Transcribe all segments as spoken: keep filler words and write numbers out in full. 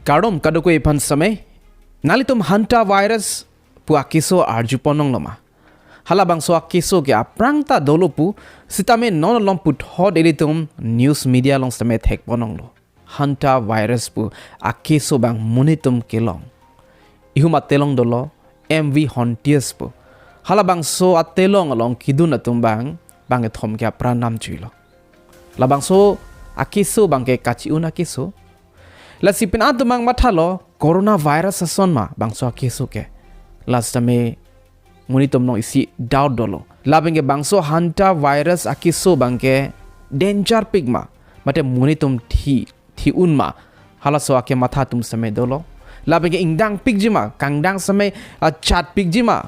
Kardom kadokave aphan sitame, nanglitum hantavirus pu akeso arjupon longloma? Halabangso akeso ke aphrang ta dolo pu sitame non along puthot ilitum news media along sitame thekpon longlo. Hantavirus pu akeso abang monit atum kelong. Ihum atelong dolo, M V Hontius pu. Halabangso atelong along kedun atum abang bang kethom ke apran namjuilo. Labangso akeso abang ke kachi-un akeso. Lasi penang atum abang mathalo coronavirus ason ma bangso akeso ke. La sitame monit atum along isi doubt dolo. Lapen ke bangso hantavirus akeso abang ke dangerpik ma, mate monit atum thi thi-un ma, halaso akematha atum sitame dolo. Lapen ke ingdangpikji ma, kangdang sitame, ah, chatpikji ma,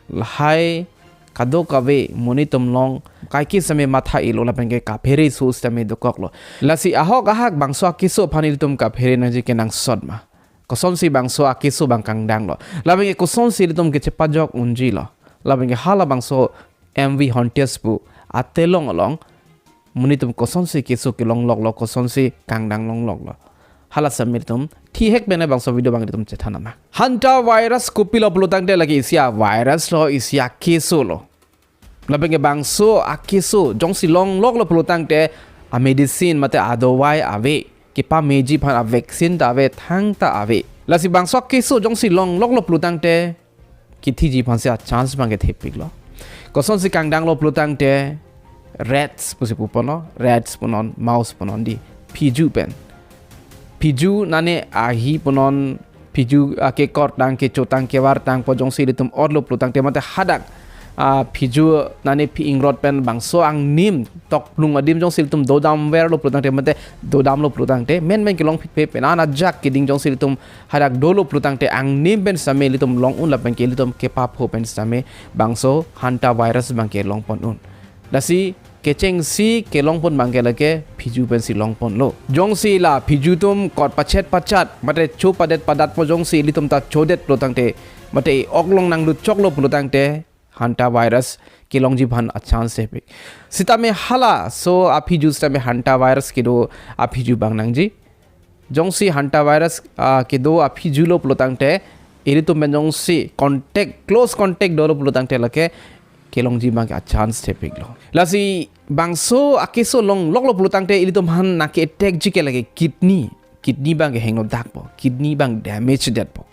lahai kadokave monit atum along kaike sitame matha-ilo, lapen ke kaphere so sitame dokoklo. Lasi ahok ahak bangso akeso aphan ilitum kaphere nangji kenangsot ma? Kosonsi bangso akeso abang kangdanglo, lapen ke kosonsi ilitum kechepajok unjilo? Lapen ke halabangso M V Hontius pu atelong along monit atum kosonsi keso kelong loklo, kosonsi kangdang long loklo, hala sitame ilitum thihek pen bangso video abang ilitum chethan nang. Hantavirus kopilo pulotangte lake isi avirus lo, isi akeso lo. Lapen ke bangso akeso jongsi long loklo pulotangte amedicine mate adovai ave, kepameji aphan avaccine ta ave, thangta ave. Lasi bangso akeso jongsi long loklo pulotangte kethiji aphansi achance abang ke thepiklo. Kosonsi kangdanglo pulotangte rats pusi puponlo, rats punon, mouse punon di, phiju pen. Phiju nane ahi punon, phiju, ah, kekortang, kechotang, kevartangpo, jongsi ilitum otlo pulotangte mate hadak, ah, phiju nane phi ingrot pen bangso angnim tokplung adim jongsi ilitum dodamverlo pulotangte mate dodamlo pulotangte, menmen kelong phitphe, penang ajak keding jongsi ilitum hadak dolo pulotangte angnim pen sitame ilitum long un, lapen ke ilitum kepapho pen sitame bangso hantavirus abang ke longpon un. Lasi kechengsi kelongpon abang ke lake phiju pensi longponlo. Jongsi la phiju atum kot pachet pachat mate cho padet padatpo, jongsi ilitum ta chodet pulotangte mate oklong nangdutchoklo pulotangte hantavirus kelongji aphan achance thepik. Sitame halaso aphiju sitame hantavirus kedo aphiju abang nangji. Jongsi hantavirus, ah, kedo aphiju lo pulotangte, ilitum pen jongsi contact, close contact dolo pulotangte lake kelongji abang ke achance thepiklo. Lasi bangso akeso long loklo pulotangte ilitum aphan nangke-attackji ke lake kidney, kidney abang ke hingno dakpo, kidney abang damage detpo.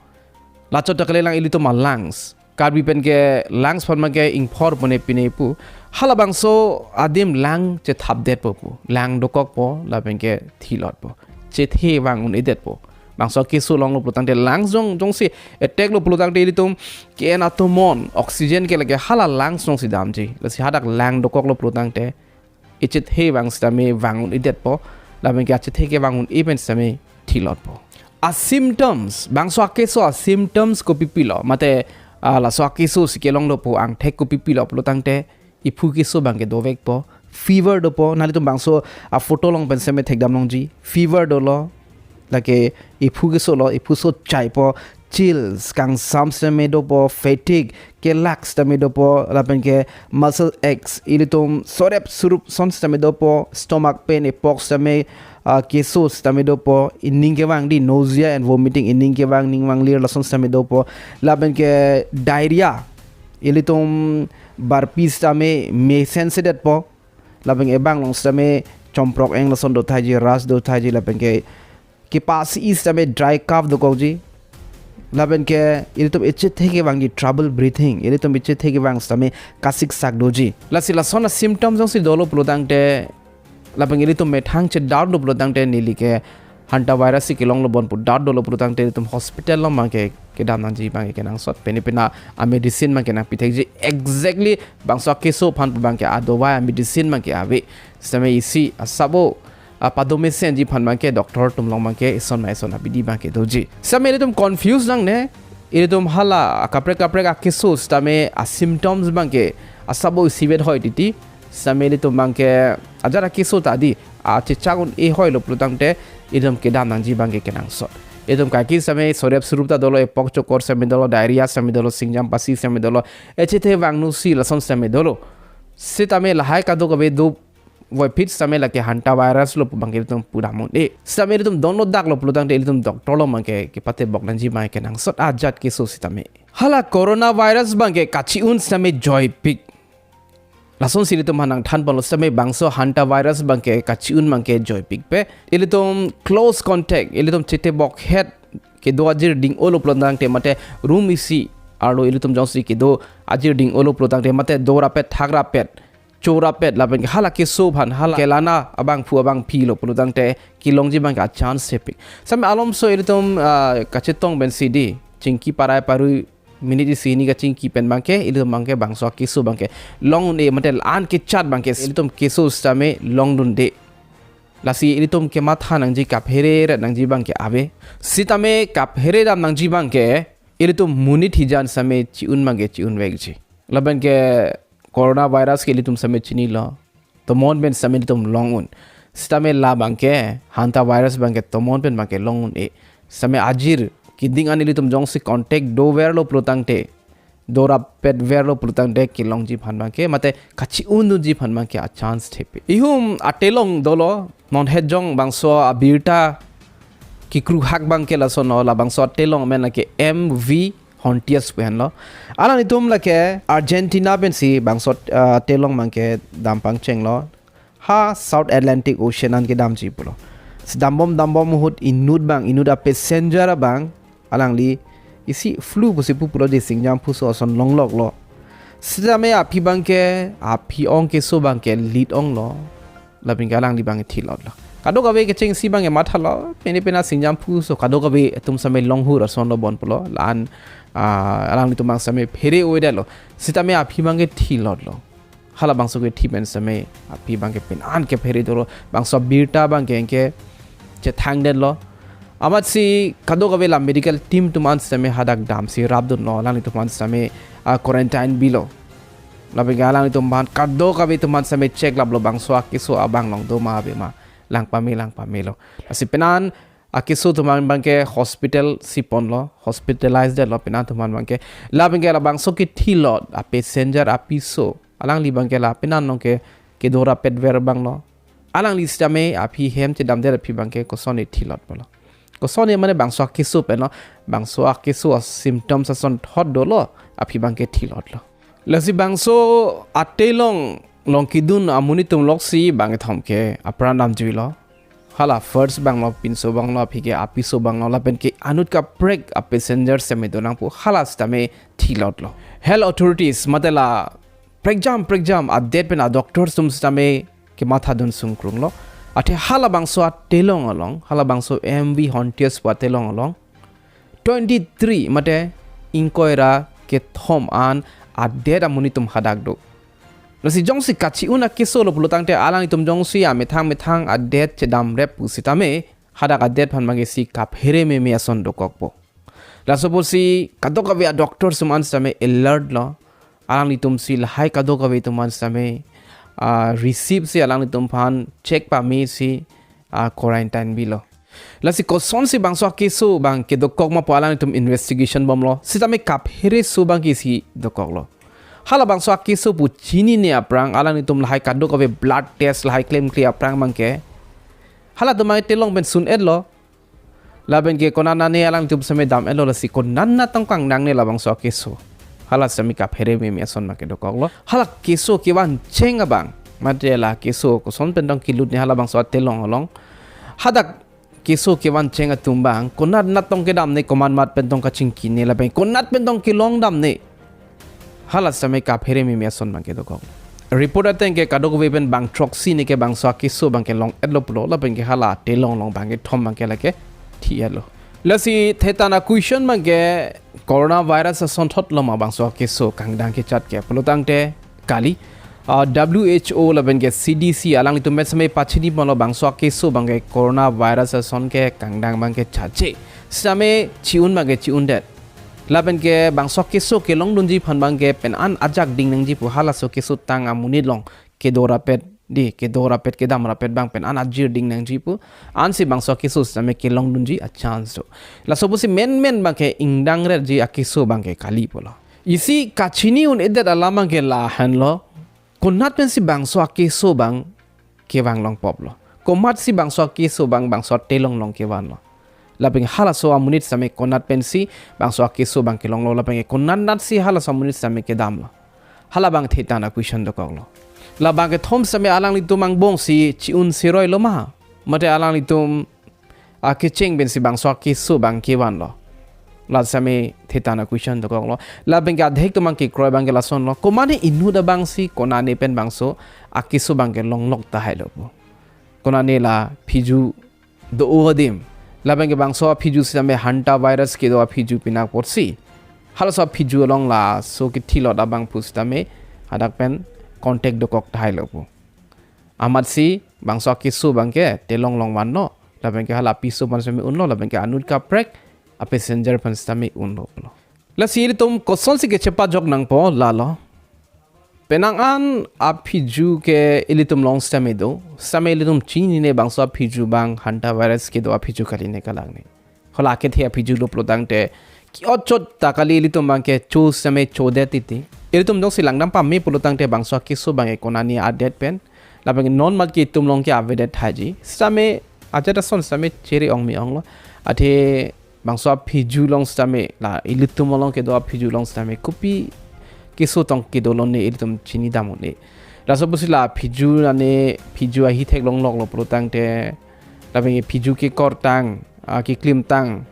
Lachot ta kalilang ilitum alungs. Karbi pen ke lungs aphan abang ke ingphor pone pine pu. Halabangso adim lung chethapdetpo pu. Lung dokokpo, lapen ke thilotpo. Chethe vang un-edetpo. Bangso akeso longlo pulotangte lungs jong, jongsi attack lo pulotangte ilitum ke-en atomon, oxygen ke lake hala lungs jongsi damji. Lasi hadak lung dokoklo pulotangte echethe vang sitame vang un-edetpo, lapen ke achethe kevang un-e pen sitame thilotpo. A symptoms, bangso akeso a symptoms kopipilo, mate, ah, laso akeso si kelonglo pu angthek kopipilo pulotangte, iphu keso abang ke dovekpo, fever dopo, nanglitum bangso a photo along pen sitame thekdam longji, fever dolo, lake iphu keso lo, iphu so chaipo, chills, kangsam sitame dopo, fatigue, kelak sitame dopo, lapen ke muscle aches, ilitum sorep surup ason sitame dopo, stomach pain, epok sitame, ah, keso sitame dopo, ining kevang di, nausea and vomiting, ining kevang, ning vanglir lason sitame dopo, lapen ke diarrhea, ilitum barpi sitame mesensedetpo, lapen ke ebang along sitame chomprok-eng lason dothaiji, rash dothaiji, lapen ke kepasi sitame dry cough dokokji. Lapen ke ilitum echethe kevangji trouble breathing, ilitum echethe kevang sitame kasiksak doji. Lasi lason a symptom jongsi dolo pulotangte, lapen ilitum methang che-doubt lo pulotangte, neli ke hantavirus si kelonglo bon pu doubt dolo pulotangte, ilitum hospital along abang ke kedam nangji abang ke kenangsot. Pine pine a medicine abang ke nangpithekji, exactly bangso akeso aphan pu abang ke adovai a medicine abang ke ave. Sitame isi asabo, ah, padomesenji aphan abang ke doctor atum along abang ke eson ma eson abidi abang ke doji. Sitame ilitum confuse nangne, ilitum hala kaprek kaprek akeso sitame a symptoms abang ke asabo isivet hoi titi. Sitame ilitum abang ke ajat akeso ta di, achechak un-e hoilo pulotangte, ilitum kedam nangji abang ke kenangsot. Ilitum kaike sitame sorep surup ta dolo, epok chokor sitame dolo, diarrhea sitame dolo, singjam pasi sitame dolo, echethe vangno si lason sitame dolo. Sitame lahai kadokave do voiphit sitame lake hantavirus lo pu abangke ilitum pudam un-e. Sitame ilitum don-o dak lo pulotangte ilitum doctor along abangke kepatebok nangji abangke kenangsot ajat keso sitame. Hala coronavirus abangke kachi-un sitame joipik. Lasonsi ilitum aphan nangthan ponlo sitame bangso hantavirus abangke kachi-un abangke joipikpe. Ilitum close contact, ilitum chetebok het kedo ajir ding-o lo pulotangte mate room isi arlo ilitum jongsi kedo ajir ding-o lo pulotangte mate dorapet thakrapet chorapet lapen ke hala keso aphan hala kelana abangphu abangpi lo pulotangte kelongji abangke achance thepik. Sitame alomso ilitum, ah, kachetong pensi di chingki parai parui minute isi hini kachingki pen abangke ilitum abangke bangso akeso abangke long un-e mate la-an kechat abangke ilitum keso sitame longdunde. Lasi ilitum kematha nangji kaphere rat nangji abangke ave. Sitame kaphere dam nangji abangke ilitum monit hijan sitame chi-un abangke chi-un vekji. Lapen ke coronavirus ke ilitum sitame chinilo. Tomon pen sitame ilitum long un. Sitame la abangke hantavirus abangke tomon pen abangke long un-e. Sitame ajir keding an ilitum jongsi contact doverlo pulotangte dorapetverlo pulotangte kelongji aphan abangke mate kachi-undunji aphan abangke achance thepik. Ihum atelong dolo non het jong bangso abirta kekruhak abangke lasonlo, la bangso atelong amen lake M V Hontius pu henlo. Alanglitum lake Argentina pensi bangso, ah, atelong abangke dam pangchenglo. Ha South Atlantic Ocean an kedamji pulo. Si dambom dambom ahut inut abang, inut apassenger abang alangli isi flu pusi pu pulo di, singjam phuso ason longloklo. Sitame aphi abangke, aphi ong keso abangke lit onglo. Lapen ke alangli abangke thilotlo. Kadokave kechengsi abangke mathalo, pine pine singjam phuso kadokave atum sitame longhur asonlo bon pulo. La-an, ah, alanglitum abang sitame phere oidetlo. Sitame aphi abangke thilotlo. Hala bangso kethi pen sitame aphi abangke pine an kephere dolo, bangso abirta abangke anke chethangdetlo. Amatsi kadokave la medical team atum an sitame hadak damsi rapdunlo, alanglitum an sitame, ah, quarantine bilo. Lapen ke alanglitum aphan kadokave atum an sitame check laplo bangso akeso abang long do ma ave ma, lang pame lang pamelo. Lasi pine an akeso atum an abangke hospital si ponlo, hospitalize detlo pine an atum an abangke. Lapen ke la bangso kethilot apassenger apiso alangli abangke la pine an along ke kedorapetver abanglo. Alangli sitame aphi hem chedamdet aphi abangke kosonsi thilot pulo. Kosonsi mane bangso akeso penlo, bangso akeso asymptoms asonthot dolo aphi abangke thilotlo. Lasi bangso atelong along kedun amonit atum loksi bangkethom ke apran damjuilo. Hala first abanglo, pinso abanglo, aphi ke apiso abanglo, lapen ke anut kaprek apassenger sitame donangpo, hala sitame thilotlo. Health authorities mate la prekjam prekjam adet pen adoctors atum sitame kemathadun sungkrunglo. Athe hala bangso atelong along, hala bangso M V Hontius pu atelong along twenty-three mate ingkoi ra kethom an adet amonit atum hadak do. Lasi jongsi kachi-un akeso lo pulotangte alanglitum jongsi amethang methang adet chedamrep pusitame hadak adet aphan abangke si kaphere meme ason dokokpo. Laso apotsi kadokave adoctors atum an sitame alert lo. Alanglitum si lahai kadokave atum an sitame, ah, receive si alanglitum aphan check pamesi, ah, quarantine bilo. Lasi kosonsi bangso akeso abang kedokok ma pu alanglitum investigation bomlo. Sitame kaphereso abangke si dokoklo. Hala bangso akeso pu chinine aphrang alanglitum lahai kadokave blood test lahai klemkle aphrang abangke halatum abang atelong pen sun-etlo. Lapen ke konat nane alanglitum sitame dam-etlo, lasi konat natong kangdangne labangso akeso. Hala sitame kaphere meme ason abangke dokoklo. Hala keso kevancheng abang mate la keso koson pen tong kelutne halabangso atelong along. Hadak keso kevancheng atum abang konat natong kedamne, komat mat pen tong kachingkine lapen konat pen tong kelong damne. Hala sitame kaphere meme ason abangke dokok. Report ateng ke kadokave pen bang throksi ne ke bangso akeso abangke long-etlo pulo lapen ke hala atelong along bangkethom abangke lake thi-etlo. Lasi thetan a-question abangke coronavirus asonthotlo ma bangso akeso kangdang kechat ke pulotangte kali, ah, W H O lapen ke C D C alanglitum pen sitame pachini ponlo bangso akeso abangke coronavirus ason ke kangdang abangke chache. Sitame chi-un abangke chi-undet. Lapen ke bangso akeso kelongdunji aphan abangke pen an ajak ding nangji pu halaso keso tang amonit along kedo rapet di, kedo rapet kedam rapet abang pen an ajir ding nangji pu ansi bangso akeso sitame kelongdunji a-chance do. Laso pusi menmen abangke ingdang rerji akeso abangke kali pulo. Isi kachini un-edet alam abangke lahenlo. Konat pensi bangso akeso abang kevang longpoplo. Komatsi bangso akeso abang bangso atelong along kevanlo. Lapen halaso amonit sitame konat pensi bangso akeso abang kelonglo, lapen konat natsi halaso amonit sitame kedamlo. Hala abang thetan a-question dokoklo. La abang kethom sitame alanglitum angbongsi chi-un seroilo ma? Mate alanglitum akecheng pensi bangso akeso abang kevanlo? La sitame thetan a-question dokoklo. Lapen ke adhek atum abang kekroi abang ke lasonlo. Komane inut abangsi konane pen bangso akeso abang ke longlok tahai lo pu. Konane la phiju do-o adim. Lapen ke bangso aphiju sitame hantavirus kedo aphiju pinak apotsi halaso aphiju along laso kethilot abang pu sitame hadak pen contact dokok tahai lo pu. Amatsi bangso akeso abang ke telong along vanlo. Lapen ke hala apiso aphan sitame unlo. Lapen ke anut kaprek a-passenger aphan sitame unlo pulo. Lasi ilitum kosonsi kechepajok nangpo lalo. Penang an aphiju ke ilitum along sitame do. Sitame ilitum chinine bangso aphiju abang hantavirus kedo aphiju kali ne kalang ne. Hala akethe aphiju lo pulotangte ke-ot chot ta kali, ilitum abang ke cho sitame chodet titi. Ilitum jongsi langdam pame pulotangte bangso akeso abang ke konane adet pen. Lapen non mat ke itum along ke avedet thaiji. Sitame ajat ason sitame chere ong me-onglo. Athe bangso aphiju along sitame, la ilitum along kedo aphiju along sitame kopi keso tong kedo lone ilitum chinidam un-e. Laso pusi la phiju lane phiju ahi theklongloklo pulotangte, lapen phiju kekortang, ah, keklimtang,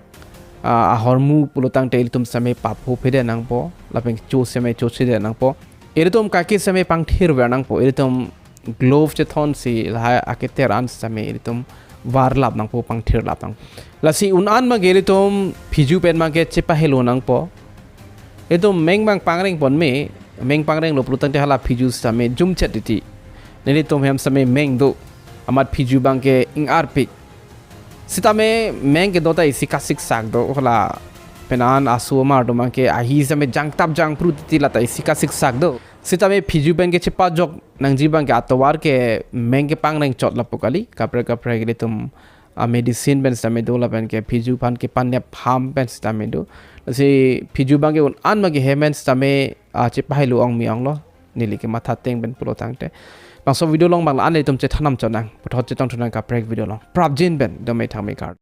ah, ahormu pulotangte ilitum sitame papho phedet nangpo, lapen cho sitame chosedet nangpo. Ilitum kaki sitame pangthirver nangpo, ilitum glove chethonsi lahai aketer an sitame ilitum varlap nangpo, pangthirlap nangpo. Lasi un-an abang ke ilitum phiju pen abang ke chepahelo nangpo. Ilitum meng abang pangreng pon me, meng pangrenglo pulotangte hala phiju sitame jumchet titi. Nelitum hem sitame meng do. Amat phiju abang ke ing-arpik. Sitame meng kedo ta isi kasiksak do, hala penang an aso amar do abang ke ahi sitame jangtap jangpru titi, la ta isi kasiksak do. Sitame phiju pen kechepajok nangji abang ke atovar ke meng kepangreng chot lapu kali, kaprek kaprek ilitum a-medicine pen sitame do, lapen ke phiju aphan kepanep ham pen sitame do. Lasi phiju abang ke un-an abang ke hem pen sitame, ah, chepahelo ong me-onglo. Neli kematha ateng pen pulotangte. Bangso video along abang la-an ilitum chethan nang chot nang. Puthot chetongthu nang kaprek video along. Prapjin pen do methang mekar.